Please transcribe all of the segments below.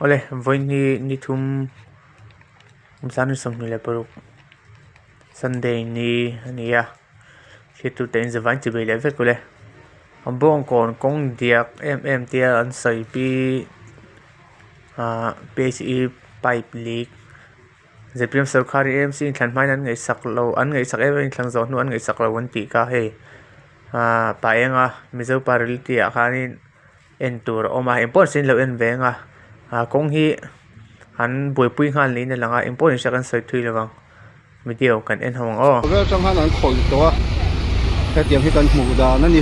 Awle vawiin hi ni thum 26 Sunday ni a ni a thlir tute in zavain chi bei leh vek ule bawngkawn kawng diak em em tia an sawi pi ahh p h e pipe leak. Zpm sorkar hi AMC inthlan hmain an ngaihsak lo an ngaihsak em em inthlan zawh hnu an ngaihsak lo an tih kha hei ahh pa enga Mizo pa reality ah khanin en tur a awm a engpawh nise in lo en ve ang a ah kawng hi an buaipui nghal niin a lang a engpawh nise kan sawi thui lo vang video kan en ho ang aw. Vel atang khan an khawih tawh a hetiang hi kan hmuh dan a ni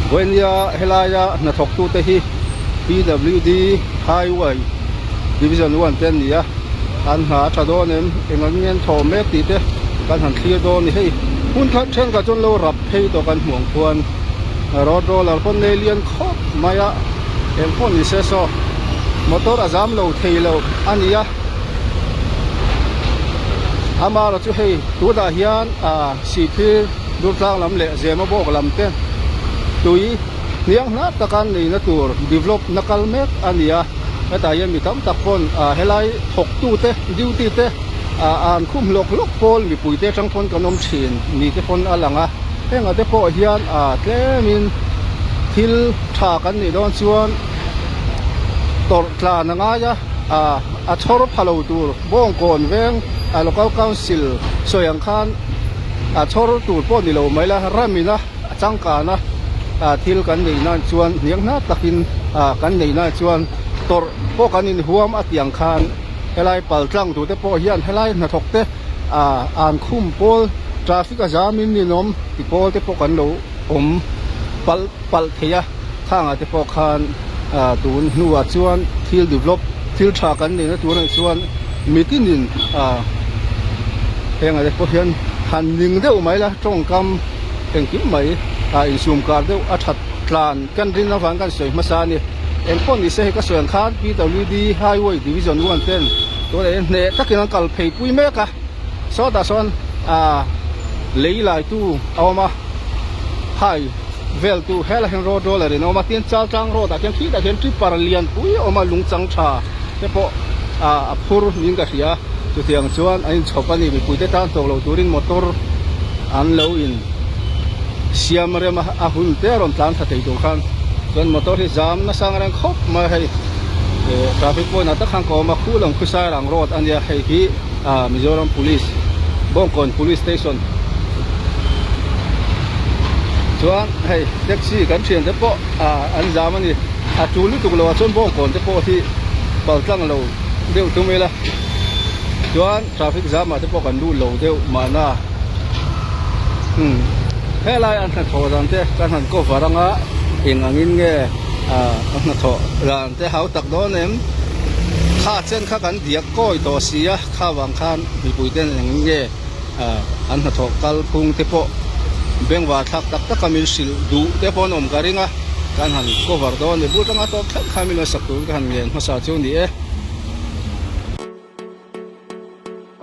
vawinia helaia hnathawk tute hi P_W_D highway division 1 te an ni a an hna a tha dawn em eng ang nge an thawh mek tih te kan han thlir dawn a ni hei hmun khat thenkhat chuan lo rap phei tawh kan hmuh ang khuan road roller pawn nei lian khawp mai a eng pawh ni se saw motor a zam lo thei lo a ni a amaherawhchu hei tunah hian ah sihphir durtlang lam leh zema bawk lam te tui hniang hnar taka neihna tur develop na kal mek a ni a hetah hian mi tam tak pawn ah helai thawk tu te duty te ah an khum hlawk hlawk pawl mipui te atang pawn kan awm thin ni te pawn a lang a hengah te pawh hian ah tlemin thil tha kan nih dawn chuan tawrh tlan a ngai a ah a chhawr pha lo tur bawngkawn veng ah local council sawi ang khan a chhawr tur pawh ni lo mai la ramina a changkana ah thil kan neih nan chuan hniang hnar takin ah kan neih nan chuan tawrh pawh kan inhuam a tih ang khan helai pal tlang tur te pawh hian helai hnathawk te ah an khum pawl traffic a zam in ninawm ti pawl te pawh kan lo awm palh palh thei a khangah te pawh khan ah tun hnuah chuan thil develop thil tha kan neihna tur anih chuan mitinin ah hengah te pawh hian han ning deuh mai la tawngkam engkim mai ah insum kar deuh a that tlan kan rin avang kan sawi hmasa a ni engpawh ni se hei ka sawi ang khan P_W_D highway division 1 ten tunah hian hneh takin an kal phei pui mek a sawtah sawn ah lei lai tu a awm a hai vel tu helaiah hian road roller in a awm a tin chaltlang road ah khian khitah khian tripper lian pui a awm a lung chang tha te pawh ah a phur niin ka hria chutiang chuan an inchhawp a ni mipui te tan tawk lo turin motor an lo in siam rem a a hun te a rawn tlan thla thei tur khan chuan motor hi zam nasa ang reng khawp mai a hei eh traffic point ah tak khan ka awm a khu lam khu sairang road a nia hei hi ah Mizoram police Bawngkawn police station chuan hei taxi kan thian te pawh ah an zam a ni a tul lutuk lo ah chuan Bawngkawn te pawh hi pal tlang lo deuh tum ila chuan traffic jam ah te pawh kan lut lo deuh mahna umm helai an hnathawh dan te kan han cover anga eng angin nge ah an hnathawh dan te hau tak dawn em kha chen kha kan diak kawi tawh si a kha vang khan mipui ten eng angin nge ah an hnathawh kal phung te pawh bengvar thlak tak tak a min hrilh duh te pawh an awm ka ring a kan han cover dawn a ni bul tanga tawp thleng khan min lo sak turin ka han ngen hmasa chu a ni e.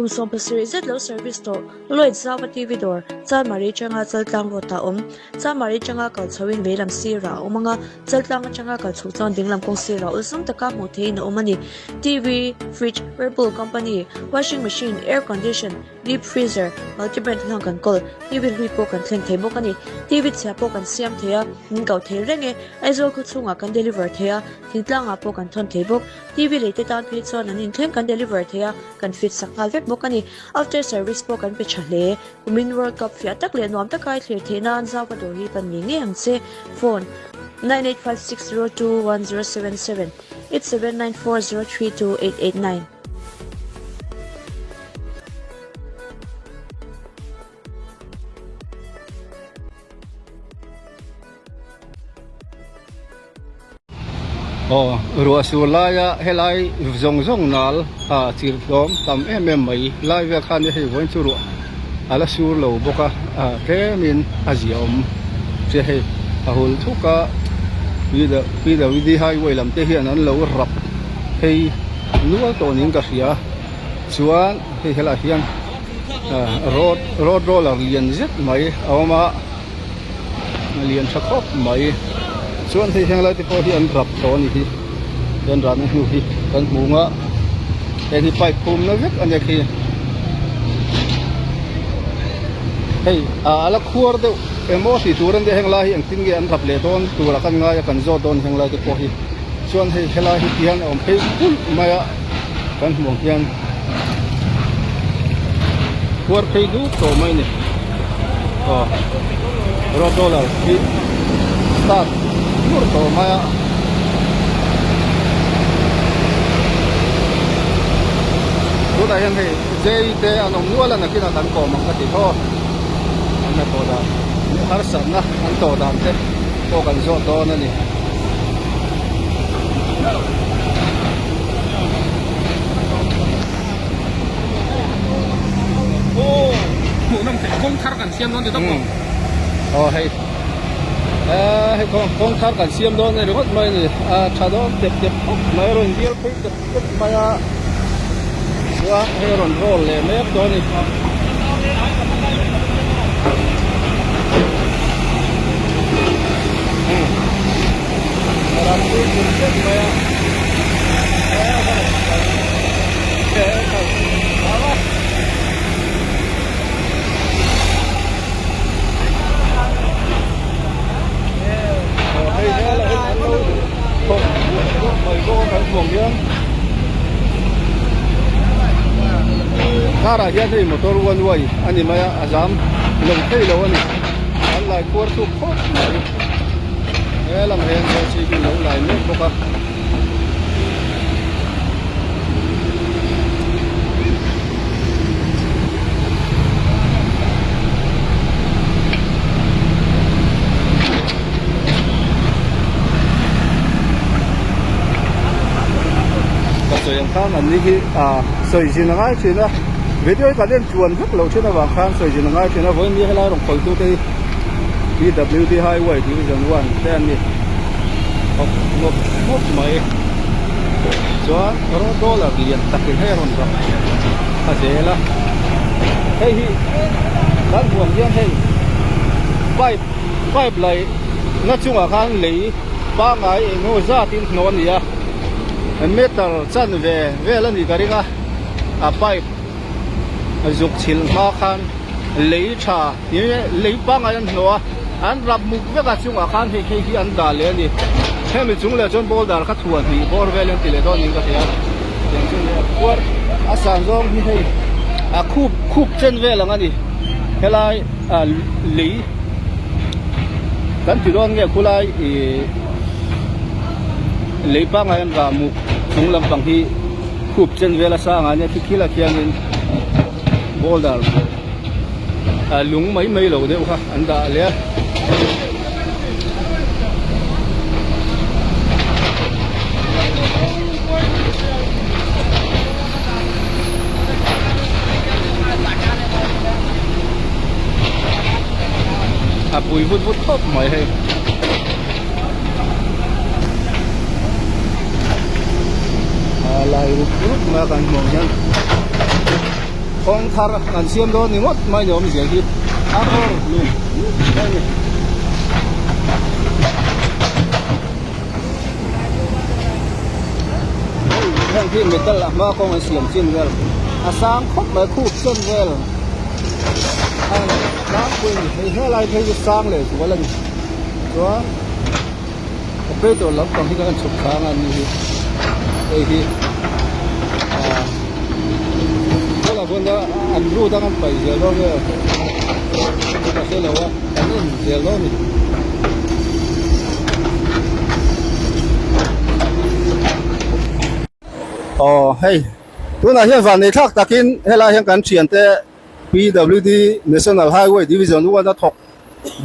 Kum 17 zet lo service tawh Lloyd Zauva TV dawr Chalmari atanga Chaltlang road ah a awm. Chalmari atanga kal chhoin veilam sirah a awm ang a, Chaltlang atanga kal chhoh chuan dinglam kawng sirah awlsam taka hmuh theihin a awm a ni. TV, Fridge, Whirlpool company, Washing machine, Air condition, Deep freezer, multi brand hlang kan kawl, TV hlui pawh kan thleng thei bawk a ni. TV chhia pawh kan siam thei a, min kau thei reng e. Aizawl khaw chhungah kan deliver thei a, thingtlangah pawh kan thawn thei bawk. TV lei te tan phei chuan an inthleng kan deliver thei a, kan fit sak nghal vek bawk a ni. After service pawh kan pe tha hle. Kumin World Cup fiah tak leh nuam taka i thlir theih nan zauva dawr hi pan ngei ngei ang che. Phone, 9856021077 8794032889. Aw ruah sur laia helai zawng zawng nal ah chir hlawm tam em em mai lai vel khan hei vawiin chu ruah a la sur lo bawk a ah tlemin a ziaawm che hei a hul thuk a P_W_D highway lam te hian an lo rap phei nual tawh niin ka hria chuan hei helaiah hian ah road road roller lian zet mai a awm a. A lian tha khawp mai chuan hei heng lai te pawh hi an rap tawh a ni hi. Hian rahna hnu hi kan hmu ang a heng hi pipe phumna vek a nia khi hei ah a la khuar deuh emaw tih tur a nia heng lai hi engtin nge an rap leh dawn tur a kan ngai a kan zawt dawn heng lai te pawh hi chuan hei helai hi tihian a awm phei kulh mai a kan hmuh ang hian khuar phei duk tawh mai a ni aw road roller hi start hlur tawh mai a. Tunah hian hei J te an awm nual a nakinah kan kawm ang ka ti thaw an hnathawh dan harsatna an tawh dan te pawh kan zawt dawn a ni. Aw hei hei kawng thar kan siam dawn a ni ringawt mai a ni a tha dawn tep tep khawp mai a rawn bial phei tep tep mai a chuan hei a rawn roll leh mek dawn a ni. Car ah hian hei motor one way a ni mai a a zam lo thei lo a ni an lai khuar chuk khawp mai he lam hian JCB lo lai mek bawk a. Ka sawi ang khan an ni hi ah sawi zin a ngai thin a video hi kan en tluan vek loh thin avang khan sawi zin a ngai thin a vawiin ni helai rawn khawltu te hi PWD Highway Division 1 te an ni khawp ngawt ngawt mai chuan road roller lian takin hei a rawn rak a zel a hei hi kan huam hian hei pipe pipe laih na chungah khan lei pangngai eng emaw zatin hnawh a ni a meter chanve vel a nih ka ring a a pipe zuk chhilh hma khan lei tha lei pangngai an hnawh a an rap muk vek a chungah khan hei hei hi an dah leh a ni hemi chung leh chuan boulder kha thuah hnih bawr vel an ti leh dawn niin ka hria tiang chu ni a khuar a san zawng hi hei a khup khup chen vel ang a ni helai ah lei kan ti dawn nge khulai ih lei pangngai an rah muk chung lampang hi khup chen vel a sang ah nia khi khilah khianin boulder ah lung mai mai lo deuh kha an dah leh a. A pui vut vut khawp mai hei. A lai rup rup mai a kan hmuh ang hian kawng thar an siam dawn ni ngawt mai ni awmzia hi a awr hlum mai a ni. Heng hi metal a hma kawng an siam chin vel a sang khawp mai khup chen vel a tlangpui a ni hei helai phei chu sang leh zual a ni chuan operator lampang hi kan chhuk thlang a ni hi hei hi ah tunah chuan an route a kan paih zel dawn nge ka hre lo a kan en zel dawn a ni. Aw hei tunah hian van nei thlak takin helai hian kan thiante PWD National Highway Division 1 a thawk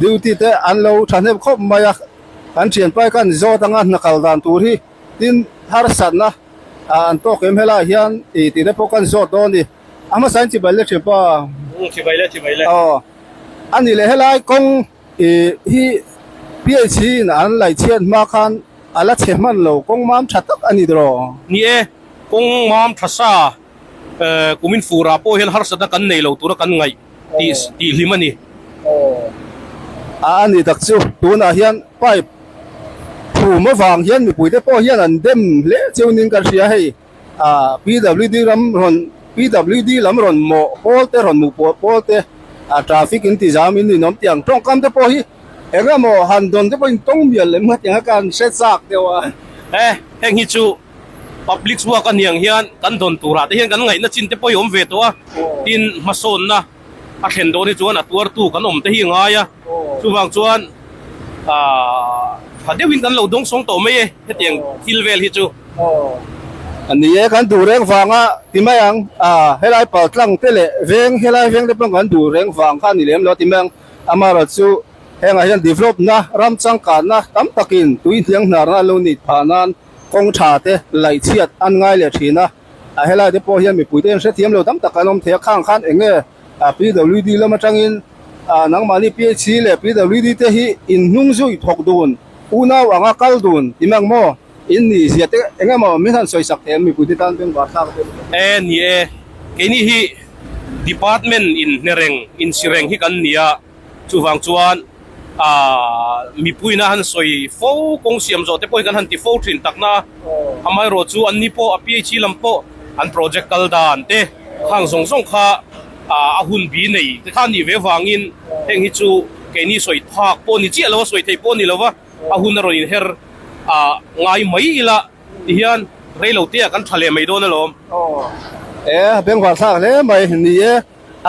duty te an lo thahnem khawp mai a kan thianpa hi khan zawt anga hna kal dan tur hi tin harsatna an tawk em helai hian ih tih te pawh kan zawt dawn a ni a hmasa in chibai le thianpa Chibai le chibai le aw a nih leh helai kawng Ih hi PHC in an laih chhiat hma khan a la chhe hman lo, kawng mam tha tak a ni tawh. Ni e, kawng mam tha sa kumin furah pawh hian harsatna kan nei lo tura kan ngaih tih tih hlim a ni. A a ni tak chu, tunah hian pipe phum. phum avang hian mipuite pawh hian an dem hle cheu niin ka hria hei ah PWD ram rawn PWD lam rawn mawh pawl te rawn hmuh pawh pawl te ah traffic in ti zam in ninawm tih ang tawngkam te pawh hi eng emaw han dawn te pawh in tawng mial lem nga tiang a kan hre chak deuh a. E heng hi chu public work a niang hian kan dawn turah te hian kan ngaihna chin te pawh hi awm ve tawh a tin hmasawnna a thlen dawn hi chuan a tuartu kan awm te hi a ngai a chuvang chuan aah tha deuhin kan lo dawng sawng tawh mai e hetiang thil vel hi chu. A ni e kan duh reng vanga ti mai ang ah helai pal tlang te leh veng helai veng te pawh kan duh reng vang kha a ni lem lo ti mai ang amaherawhchu chu hengah hian develop na ram changkanna tam takin tui hniang hnarna an lo nih phah nan kawng tha te laih chhiat an ngai leh thin a. A helai te pawh hian mipuite hian hrethiam lo tam tak an awm thei a, khang khan eng nge PWD lam atangin nangmahni PHC leh PWD te hi in hnung zui thawk dun, unau anga kal dun ti mang maw? In nih zia te eng emaw min han sawi sak thei ang mipuite tan bengvar thlak deuh deuh. E ni e, keini hi department in hne reng, in si reng hi kan ni a, chuvang chuan mipuina han sawi fo kawng siam zawh te pawh hi kan han ti fo thin takna amaherawh chu an ni pawh a PHE lam pawh an project kal dan te khang zawng zawng kha a hun bi nei te kha a nih ve vangin heng hi chu keini sawi phak pawh ni chiah lo a sawi theih pawh a ni lo va a hun a rawn inher ngai mai ila tihian reilo te ah kan tha leh mai dawn alawm. E bengvar thlak hle mai ni e.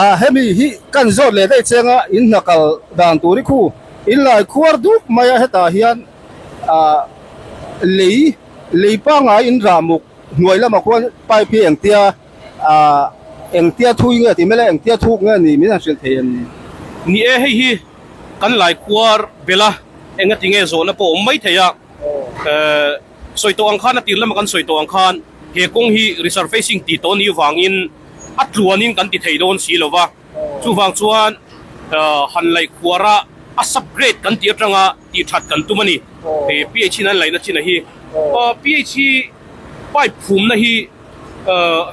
A hemi hi kan zawt leh daih cheng a, in hna kal dan tur i khu in lai khuar duk mai a hetah hian ah lei lei pangngai in rah muk hnuai lamah khuan pipe hi engtia ah engtia thui nge tih mai la engtia thuk nge ni min han hrilh thei em ni? Ni e hei hi kan lai khuar bel a engati nge zawhna pawh a awm mai thei a eh sawi tawh ang khan a tir lama kan sawi tawh ang khan he kawng hi resurfacing tih tawh ni vangin a tluanin kan ti thei dawn si lo va, chuvang chuan han laih khuara a sub grade kan tih atanga tih that kan tum a ni. He PH in an laihna chin a hi. PH hi pipe phumna hi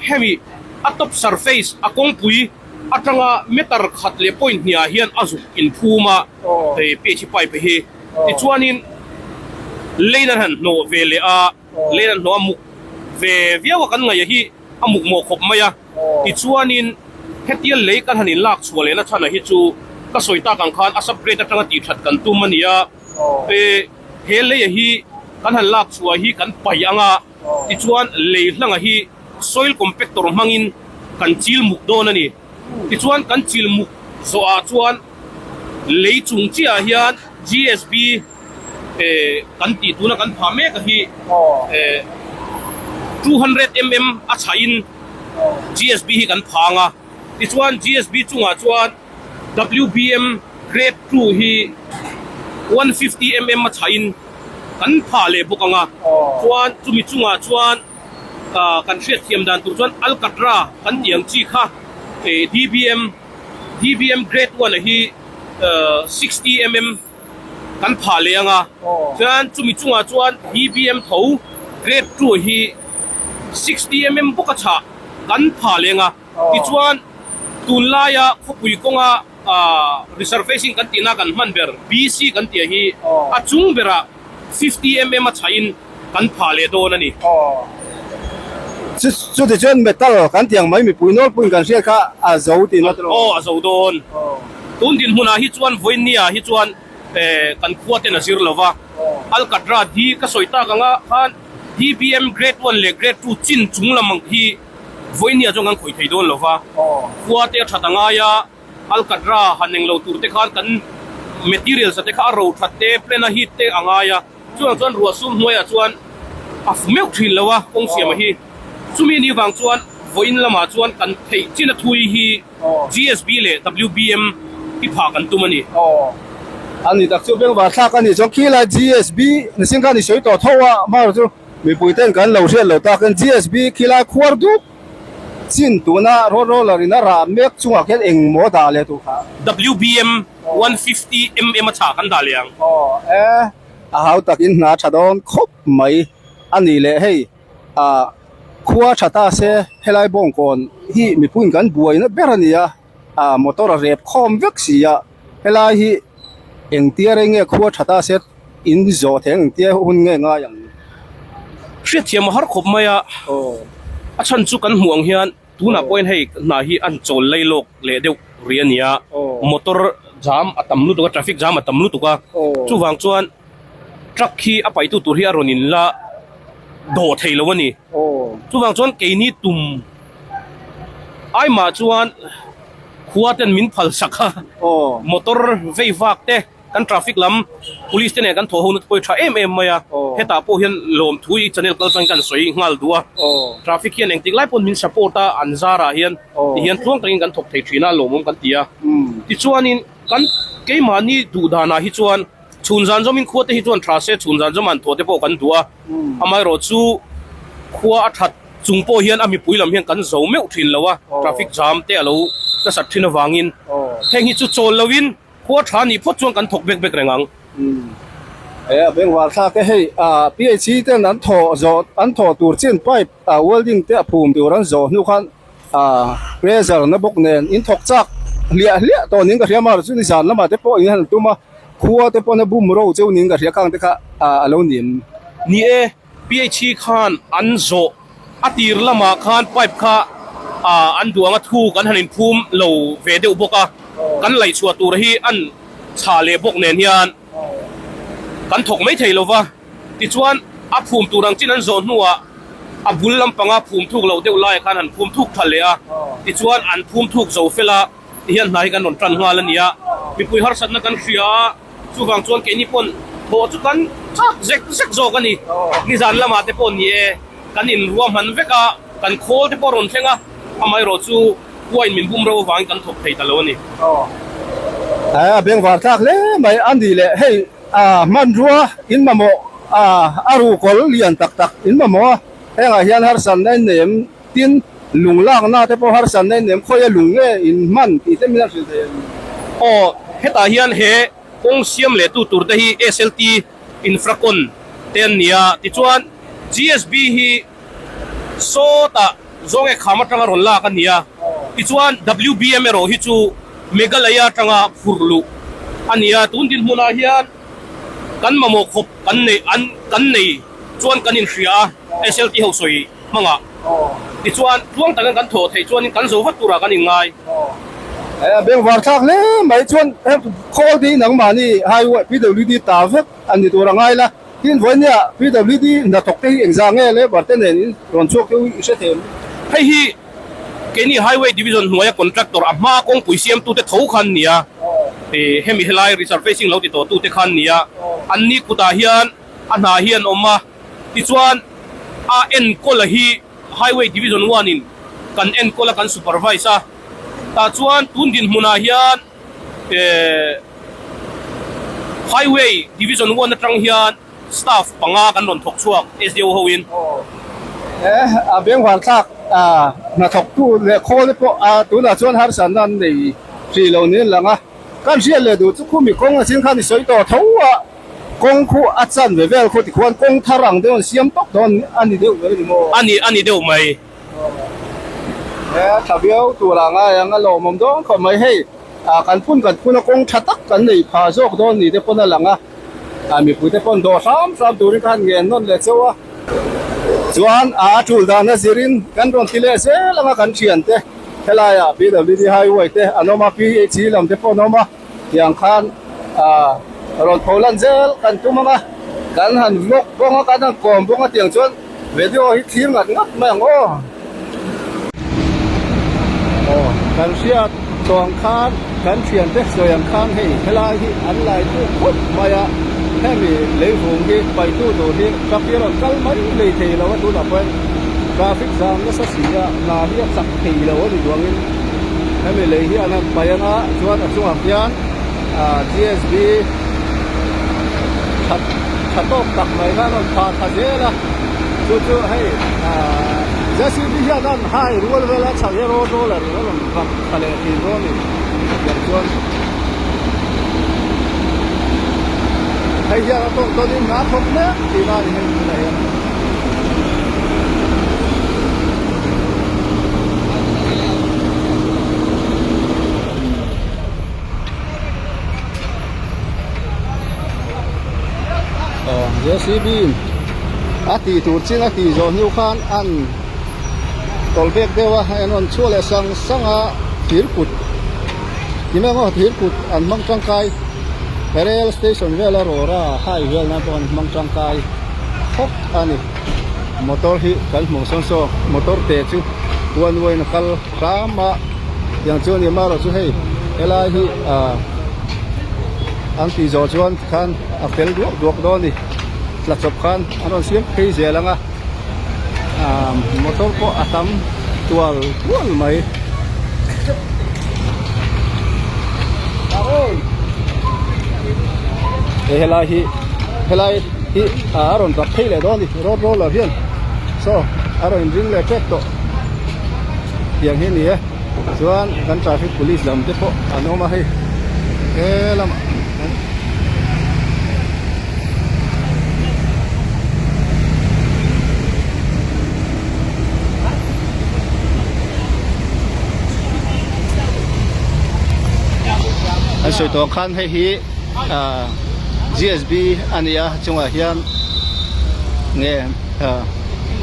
hemi a top surface a kawngpui atanga meter khat leh point hniah hian a zuk inphum a, hei PH pipe hi. Tichuanin lane an han hnawh ve leh a, lane an hnawh a muk ve viau a kan ngaih hi. a muk mawh khawp mai a, tichuanin hetia lei kan han inlak chhuah lehna chhan ah hi chu ka sawi tak ang khan a subgrade atanga tih that kan tum a ni a, e he lei a hi kan han lak chhuah hi kan paih ang a, tichuan lei hlanga hi soil compactor hmangin kan chil muk dawn a ni, tichuan kan chil muk zawh ah chuan lei chung chiah ah hian GSB. Kan tih tuna kan phah mek a hi 200 mm a chhahin GSB hi kan phang a, tichuan GSB chungah chuan WBM grade 2 hi 150 mm a chhahin kan phah leh bawk ang a, chuan chumi chungah chuan kan hriatthiam dan tur chuan Alcatra kan tih ang chi kha DBM DBM grade 1 a hi 60 mm kan phah leh ang a, chuan chumi chungah chuan BBM tho grade 2 hi 60 mm bawk a chhah kan phah leh ang a, tichuan tunlaia khawpui kawnga resurfacing kan tihna kan hman ber BC kan tih hi a chung berah 50 mm a chhahin kan phah leh dawn a ni. Chuti chuan metal kan tih ang mai mipui nawlpuiin kan hriat kha a zo tihna te Aw a zo dawn. Tun dinhmunah hi chuan vawiinniah hi chuan kan khua ten a zir lo va, Alcatra di ka sawi tak anga khan DBM grade one leh grade two chin chung lam ang hi vawiinniah chuan kan khawih thei dawn lo va, khua te a that a ngai a. Alcatra han eng lo tur te khan kan materials a te kha a ro that te, plan a hit te a ngai a, chuvang chuan ruah sum hnuaiah chuan a fu meuh thin lo a kawng siam a hi. Chumi ni vang chuan vawiin lamah chuan kan theih chin a thui hi GSB leh WBM hi phah kan tum a ni. A ni tak chu bengvar thlak a nih chuan khilai GSB nising khan i sawi tawh tho a, hmarawh chu mipui ten kan lo hriat lo tak in GSB khilai khuar dup Chin tuna road roller in a rah mek chungah khian eng maw dah leh tur kha? WBM 150 mm a chhah kan dah leh ang. Aw e, a hau takin hna tha dawn khawp mai a ni leh hei ah khua tha ta se helai bawngkawn hi mipuiin kan buaina ber a ni a, ah motor a rep khawm vek si a, helai hi engtia rei nge khua tha ta se. in zawh thei ang engtia hun nge ngai ang? Hriatthiam a har khawp mai a, a chhan chu kan hmuh ang hian tunah pawhin hei hna hi an chawl lei lawk leh deuh rih a ni a, motor jam a tam lutuk a, traffic jam a tam lutuk a, chuvang chuan truck hi a paihtu tur hi a rawn in la dawh thei lo a ni. Chuvang chuan keini tum aimah chuan khua ten min phal sak a, motor vei vak te kan traffic lam police te nen kan thawh ho na te pawh hi tha em em mai a, hetah pawh hian lawmthu i channel kal tangin kan sawi nghal duh a, traffic hian engtik lai pawn min support a, an zarah hian tihian tluang takin kan thawk thei thin a lawmawm kan ti a, tichuanin kan keimahni duh danah hi chuan chhun zan zawmin khua te hi chuan tha se chhun zan zawm an thawh te pawh kan duh a, amaherawhchu khua a that. Chung pawh hian a mipui lam hian kan zo meuh thin lo a, traffic jam te a lo nasat thin avangin heng hi chu chawl loin khua tha nih phawt chuan kan thawk bek bek reng ang. He a bengvar thlak e hei PHE ten an thawh zawh an thawh tur chin pipe welding te a phum tur an zawh hnu khan pressure na bawk nen in thawk chak hliah hliah tawh niin ka hria mar chu nizan lamah te pawh in han tum a khua te pawn a bum ro cheu niin ka hria khang te kha a lo ni em? Ni e. PHE khan an zawh a tir lamah khan pipe kha an duh anga thuk an han inphum lo ve deuh bawk a, kan laih chhuah tur hi an chhah leh bawk nen hian kan thawk mai thei lo va, tichuan a phum tur ang chin an zawh hnuah a bul lampanga phum thuk loh deuh laiah khan han phum thuk tha leh a, tichuan an phum thuk zo fel a. Tihian hna hi kan rawn tan nghal a ni a, mipui harsatna kan hria a, chuvang chuan keini pawn thawh chu kan chak zek zek zawk a ni. Nizan lamah te pawh ni e, kan inruahman vek a, kan khawl te pawh a rawn thleng a, amaherawh chu khuain min bum ro avangin kan thawk thei ta lo a ni. A bengvar thlak hle mai a ni le, hei hmanrua in mamawh a ruhkawl lian tak tak in mamawh a, hengah hian harsatna in nei em? Tin, lung lakna te pawh harsatna in nem khawi a lung nge in hman tih te min a hrilh thei a ni. Aw, hetah hian he kawng siam leh tu tur te hi SLT Infracon te an ni a, tichuan GSB hi sawtah Zawnge kham atanga rawn lak a ni a, tichuan WBM erawh hi chu Meghalaya atanga phurh luh a ni a, tun dinhmunah hian kan mamawh khawp kan nei an kan nei chuan kan inhria a, SLT ho sawi hmangah. Tichuan, tluang takin kan thawh theih chuanin kan zo vat turah kan inngai. A bengvar thlak hle mai chuan khawl te hi nangmahni highway PWD ta vek a ni tur a ngai la. Tin, vawinia PWD hnathawk te hi engzah nge labour te nen in rawn chhuak te u i hre thei em? Hei hi keini highway division hnuaia contractor a hma kawngpui siamtute tho khan nia, hemi helai resurfacing lo ti tawhtute khan nia, anni kutah hian a hna hi an awm a. Tichuan, a enkawla hi Highway Division One in kan enkawl a, kan supervise a. Tah chuan tun dinhmunah hian Highway Division One atang hian staff panga kan rawn thawk chhuak SDO hoin. A bengvar thlak hnathawktu leh khawl te pawh tunah chuan harsatna an nei hrih lo niin a lang a. Kan hriat leh duh chu khumi kawng a chin khan i sawi tawh tho a. Kawng khu a chan ve vel khu tikhuan kawng thar ang deuh an siam tawk dawn a ni deuh ber a ni maw? A ni, a ni deuh mai. He a tha viau tur ah ngai ang a lawmawm dawn khawp mai. Hei kan phun kan phun a kawng tha tak kan nei pha zawk dawn ni te pawn a lang a, mipui te pawn dawh hram hram turin ka han ngen nawn leh chauh a. Chuan a tul dan a zirin kan rawn ti leh zel ang a kan thian te helai ah PWD highway te an awm a, PHE lam te pawh an awm a. Tiang khan rawn tho lan zel kan tum ang a, kan han vlog bawng a, kan han kawm bawng a tiang chuan video hi thlir ngat ngat mai ang aw. Aw kan hriat tawh ang khan kan thiante sawi ang khan hei helai hi an lai tuk khawp mai a, hemi leivung hi paitu tur hi truck hi a rawn kal mai lei thei lo a tunah pawhin traffic jam nasa si a hna hi a chak thei lo a ni duangin. Hemi lei hi an han paih anga chuan a chungah khian ah GSB tha tha tawk tak mai kha an rawn phah thla zel a chu chu hei ah JCB hian an hai rual vel a chhak hi road roller in a rawn vak thla leh thin dawn a ni tiang chuan hei hian a tawk dawnin hna thawk mek tihna a ni hei tunah hian. J_C_B in a tih tur chin a tih zawh hnu khan an tawlh bek deuh a hei an rawn chhuah leh sang sang a thir kut ti mai ang aw thir kut an hmang tangkai rail station vel a rawra hai vel nan pawh an hmang tangkai khawp a ni motor hi kan hmuh sawn saw motor te chu one way in a kal hram a tiang chu a ni amaherawh chu hei helai hi ah an tih zawh chuan tikhan a fel duak duak dawn a ni tla chawp khan an rawn siam phei zel ang a ah motor pawh a tam tual tual mai. Hei helai hi helai hi a rawn rak phei leh dawn a ni road roller hian saw a rawn inring leh tep tawh tiang hi a ni e chuan kan traffic police lam te pawh an awm a hei he lamah. An sawi tawh khan hei hi ah G_S_B a ni a chungah hian nge ah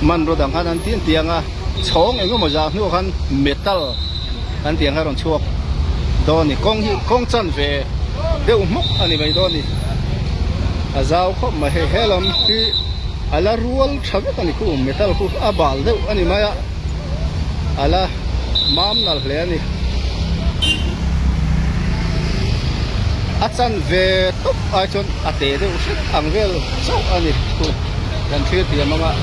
hmanraw dang khan an tin tiang a chhawng eng emaw zah hnuah khan metal an tih ang kha a rawn chhuak dawn a ni kawng hi kawng chanve deuh hmawk a ni mai dawn a ni a zau khawp mai hei he lam hi a la rual tha vek a ni khu metal khu a bal deuh a ni mai a a la mam nal hle a ni a chanve tawp ai chuan a te deuh hret ang vel chauh a ni khu kan thlir thiam ang a.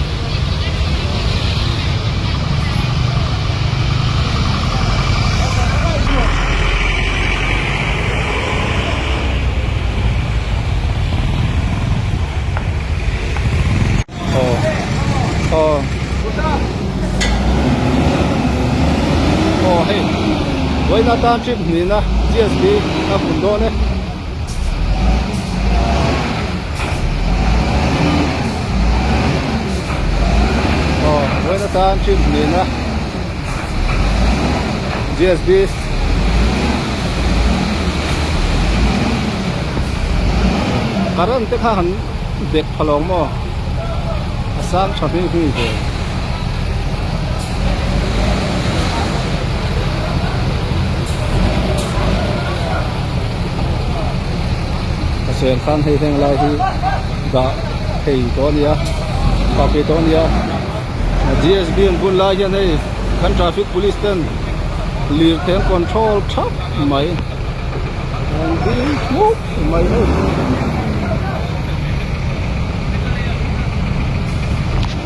Aw aw aw hei vawiin atan trip hnihna G_S_B a hun dawn e. Aw vawiin atan trip hnihna G_S_B current te kha han bek pha lo maw a sang tha hming hming ve. A sen khan hei heng lai hi dah thei tawh a nia dah thei tawh a nia G_S_B an bun lai hian hei kan traffic police ten lirthei an control thap mai an ding hmuk mai hei.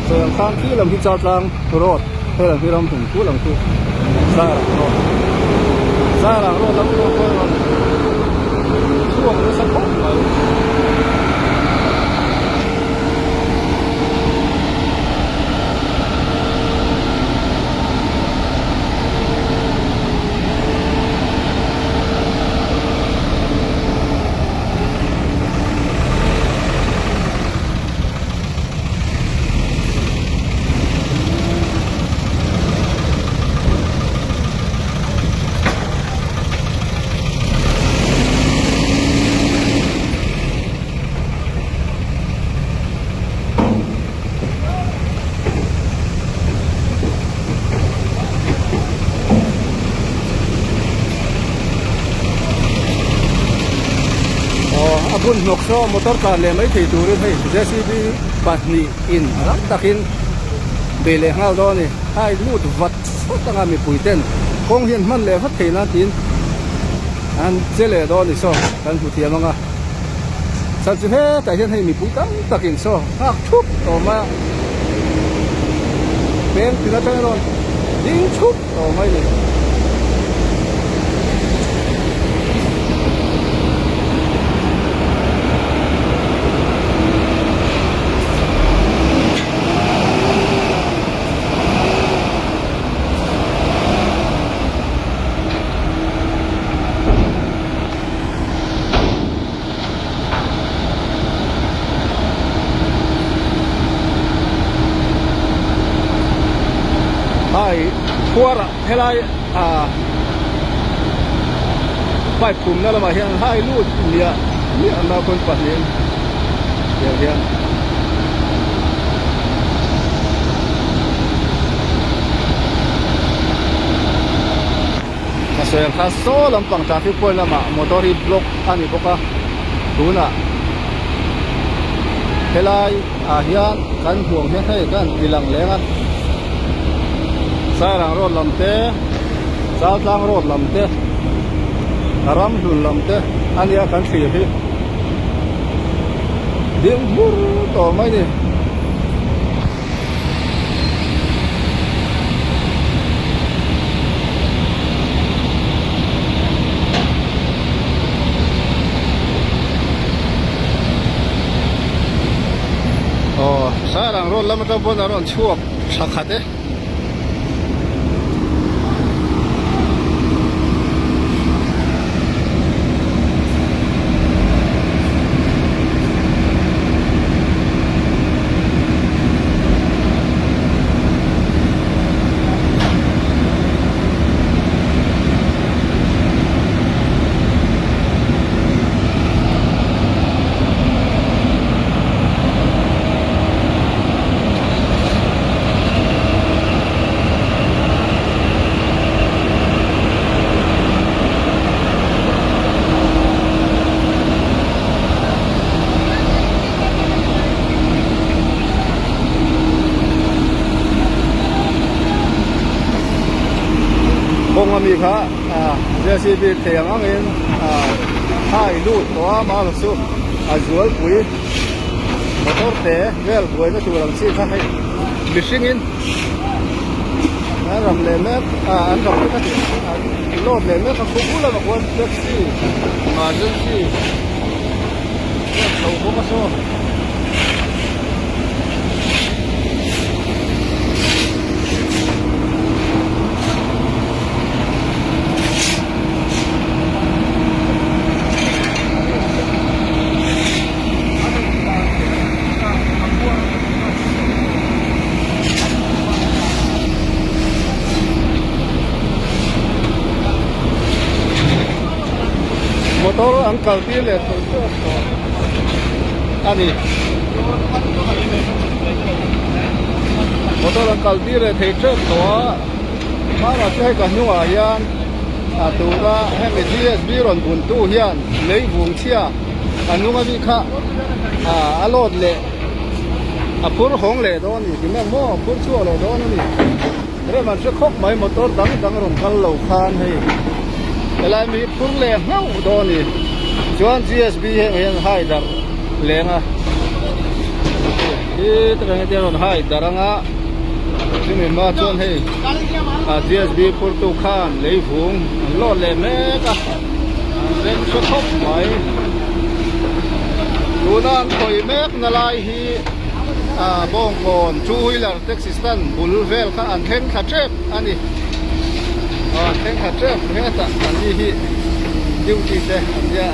Sawi ang khan khi lam hi Chaltlang road he lam hi Ramhlun khu lam khu Sairang road Sairang road lam pawh pawh rawn chhuak nasa khawp mai. Aw a bun hnawk saw motor tlan leh mai thei turin hei J_C_B pahnihin rang takin bei leh nghal dawn a ni a in lut vat vat anga mipui ten kawng hian hman leh vat thei nan tiin an che leh dawn a ni saw kan hmu thiam anga chhan chu hetah hian hei mipui tam takin saw nghak thup tawh mai a peng tin atang erawh ding thup tawh mai a ni. Hai khuarah helai ah pipe phumna lamah hian hai lut miah miah naupang pahnihin tiang hian. Sawi ang kha saw lampang traffic point lamah motor hi block a ni bawk a tunah helai ah hian kan hmuh ang hian hei kan ti lang leng a Sairang road lam te Chaltlang road lam te Ramhlun lam te a nia kan thlir hi ding hmur tawh mai a ni. Aw Sairang road lam atang pawn a rawn chhuak tha khat e. Kawng ami kha JCB thei ang angin hai lut tawh a mahla chu a zualpui motor te vel buaina tur ang chi kha hei mihringin an ram leh mek an ram leh mek an load leh mek a khu bulah khuan taxi emergency Chho bawk a saw. Motor an kal tir leh thei tawk tawh a ni. Motor an kal tir leh thei tep tawh a hmanah chu hei ka hnungah hian a tuna hemi dsb rawn bun tu hian lei vung chhia a hnung ami kha a load leh a phur hawng leh dawn a ni ti mek maw phur chhuak leh dawn a ni. Rem an hre khawp mai motor dang dang rawn kal lo khan hei helai mi hi phur leh hlauh dawn a ni chuan G_S_B heng hian hai darh leng a hi takah hian rawn hai darh ang a chumi hma chuan hei a G_S_B phur tu khan lei vung an lawt leh mek a an rem hre khawp mai tuna an khawih mek na lai hi ah bawngkawn two wheeler taxi stand bul vel kha an thleng thla tep a ni aw an thleng thla tep hetah an ni hi duty te an nia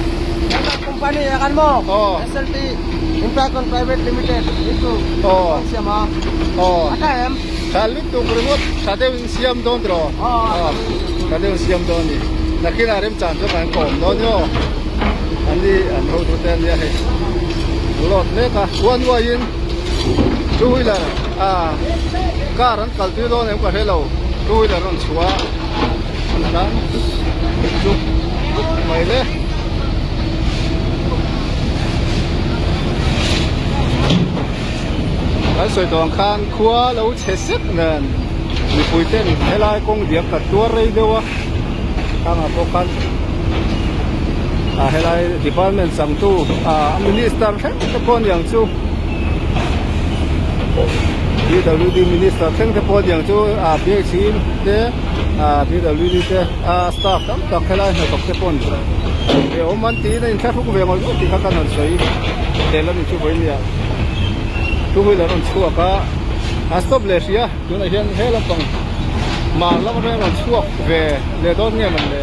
Company a kan maw aw SLT Infracon Private Limited hi chu aw siam a aw a tha em tha lutuk ringawt tha deuh in siam dawn tiraw aw tha deuh in siam dawn a ni nakinah remchan chu kan kawm dawn ni aw an ni an hotu te an nia hei load mek a one way in two wheeler ah car an kal tir dawn em ka hre lo two wheeler rawn chhuah a an tlan chuk chuk mai le. Kan sawi tawh ang khan khua lo chhe sek nen mipui ten helai kawng diak ka tuar rei deuh a thangah pawh khan ah helai department changtu ah minister thleng te pawh aniang chu pwd minister thleng te pawh aniang chu ah phc te ah pwd te ah staff tam tak helai hnathawk te pawh ve awm an tiin a inthlahruk ve ngawih ngawih tih kha kan han sawi tel a ni chu vawinia two wheeler a rawn chhuak a a stop leh hrih a tunah hian he lampang mar lam atangin a rawn chhuak ve leh dawn nge mawn le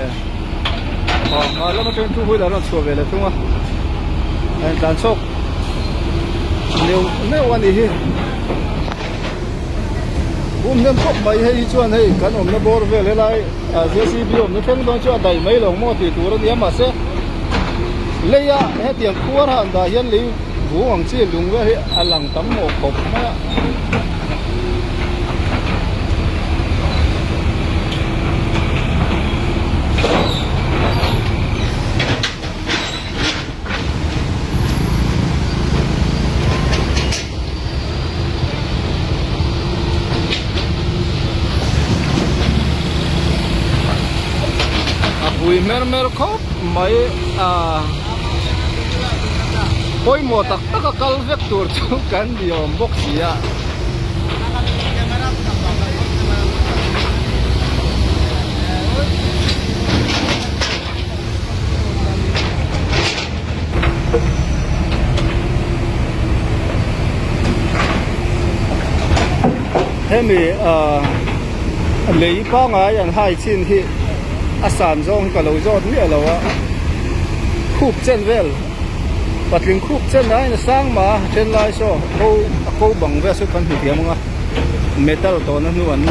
aw mar lam atangin two wheeler a rawn chhuah ve leh thung a a intlan chhawk neuh neuh a nih hi bum hnem khawp mai hei hi chuan hei kan awmna bawr vel helai ah jcb awmna thleng dawn chu a daih mai lo maw tih tur a ni a mahse leia hetiang khuar han dah hian lei vung ang chi lung vel hi a lang tam mawh khawp mai a. hmer hmer khawp mai a pawimawh tak tak a kal vek tur chu kan ni awm bawk si a. Hemi ah lei pangai an hai chin hi a san zawng hi ka lo zawt miah lo a khup chen vel patling khup chen aiin a sang mah a then lai saw ko a ko bang vel saw kan hmu thiam ang a metal tawhna hnu an.